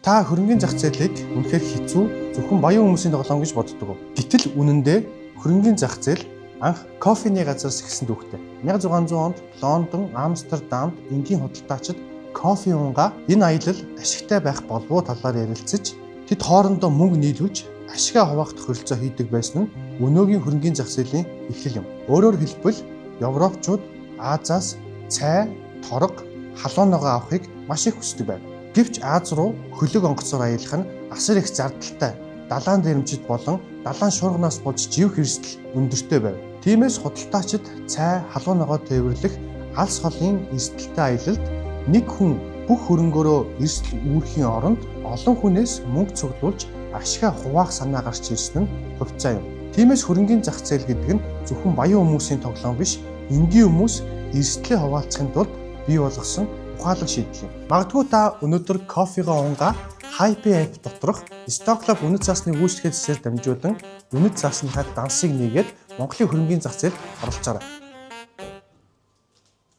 Та хөрөнгөний зах зээлийг үнэхээр хэцүү, зөвхөн баян хүмүүсийн тоглоом гэж боддог уу? Гэтэл үнэндээ хөрөнгөний зах зээл анх кофений газраас эхэлсэн түүхтэй. 1600 онд Лондон, Амстердамд энгийн худалдаачид кофе уунгаа энэ аялал ашигтай байх болов уу талаар ярилцаж, тэд хоорондоо мөнгө нийлүүлж ашигаа хуваах тохиролцоо хийдэг байсан нь өнөөгийн хөрөнгөний зах зээлийн эхлэл юм. Өөрөөр хэлбэл, Европчууд Азиас цай, торго, халуун ногоо авахыг маш их хүсдэг байв. Гэвч Ази руу хөлөг онгоцоор аялах нь асар их зардалтай, далайн дээрэмчид болон далайн шуурганаас болж живэх эрсдэл өндөртэй байв. Тиймээс худалдаачид цай, халуун ногоо тээвэрлэх алс холын эрсдэлтэй аялалд нэг хүн бүх хөрөнгөөрөө эрсдэл үүрэхийн оронд олон хүнээс мөнгө цуглуулж ашигаа хуваах санаа гарч ирсэн нь хувьцаа юм. Тиймээс хөрөнгийн зах зээл гэдэг нь зөвхөн баян хүмүүсийн тоглоом биш, энгийн хүмүүс эрсдлээ хуваалцахын тулд бий болгосон ухаалаг шийдэл юм. Магадгүй та өнөөдөр кофегоо уунгаа Hype app доторх Stock Club үнэт заасны үйлчлэгээ зэсээр дамжуулан үнэт заасныхаа дансыг нээгээд Монголын хөрөнгийн зах зээлд оролцоорой.